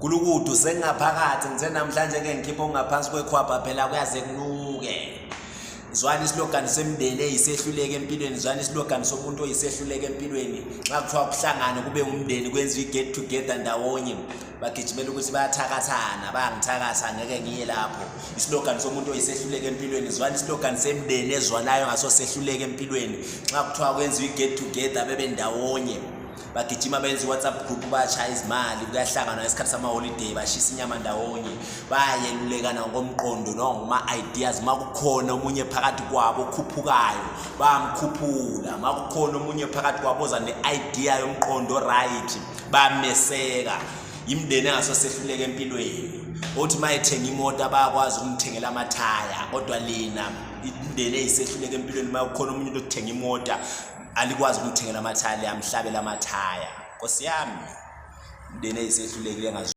Kulukudu sengaphakathi ngithe namhlanje ke ngikhipha ongaphansi kwekhwapha phela kuyaze kunuke. Izwani islogani semndeni eyisehluleke empilweni, izwani islogani somuntu oyisehluleke empilweni. Xa kuthiwa kuhlangana kube umndeni kwenziwe get together ndawonye, bagijimela ukuthi bayathakathana, bayangithakatha ngeke ngiye lapho. Islogani somuntu oyisehluleke empilweni, izwani islogani semndeni ezwanayo ngaso sehluleke empilweni. Xa kuthiwa kwenziwe get together bebe ndawonye, bagijima benza WhatsApp group bashaya izimali, kuyahlangana ngesikhathi sama holiday bashisa inyama ndawonye, bayelulekana ngokomqondo noma ideas. Makukhona umunye phakathi kwabo okhuphukayo bamkhuphula, makukhona umunye phakathi kwabo oza ne-idea yomqondo right bameseka. Imndeni engaso sehluleke empilweni, othi mayethenga imoto bayakwazi ukumthengela amathaya, kodwa lina imndeni eyisehluleke empilweni makukhona umuntu othenga imoto alikwazi ukumthengela amathaya, amhlabela amathaya. Nkosi yami, imndeni eyisehlulekile